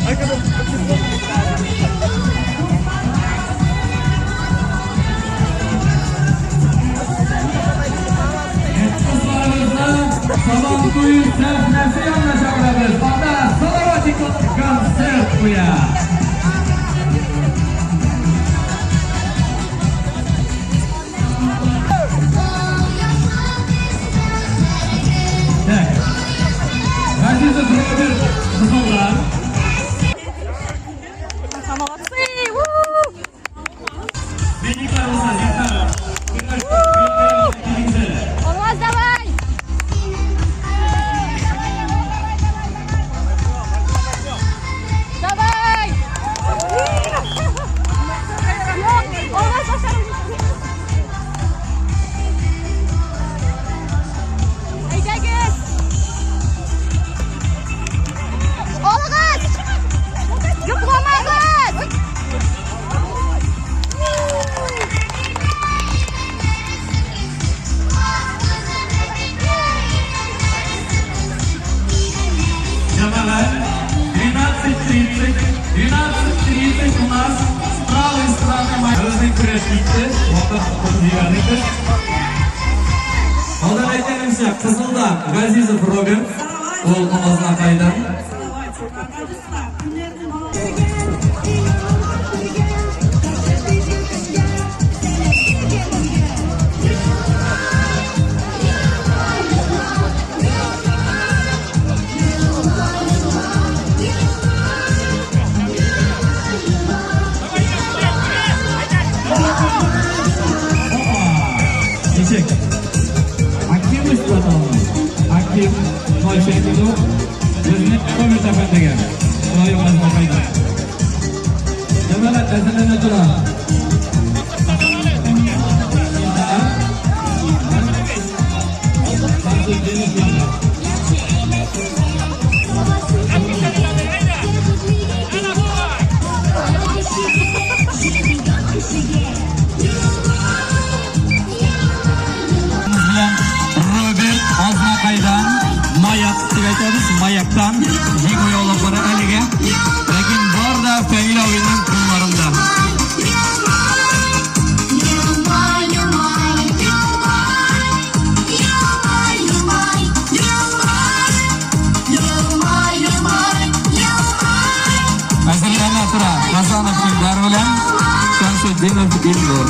Кызларыбызны Сабантуй сәхнәсе янына чакырабыз. Анда Салаватик концерт куя. Так. Газизов Роберт Кызылдан. Молодцы! У! Бенекларыбызны зинһар. Алмаз, давай! Давай! Юк, Алмаз башарып. Әйдәгез! Алыгыз! Йокламагыз! Җәмәгать, 12:30, 12:30 у нас с правой стороны безнең көрәш китте, вакыт җибәрдек. Алдан әйткәнемчә, Кызылда Газизов Роберт, ул Азнакайдан. Опа! Ничек? Аким үсте. Аким 0,5 безнең Роберт әфәндегә. Шулай ук Азнакайдан. Җәмәгать әзерләнә тора. Шамсутдинов Илнар. Белән Роберт Азнакайдан, Маяк дип әйтәбез, Маяктан җиңү яулап бара әлегә. Ләкин бар да Фәнил абыйның кулларында. Әзерләнә тора Хасанов Илдар белән Шамсутдинов Илнур.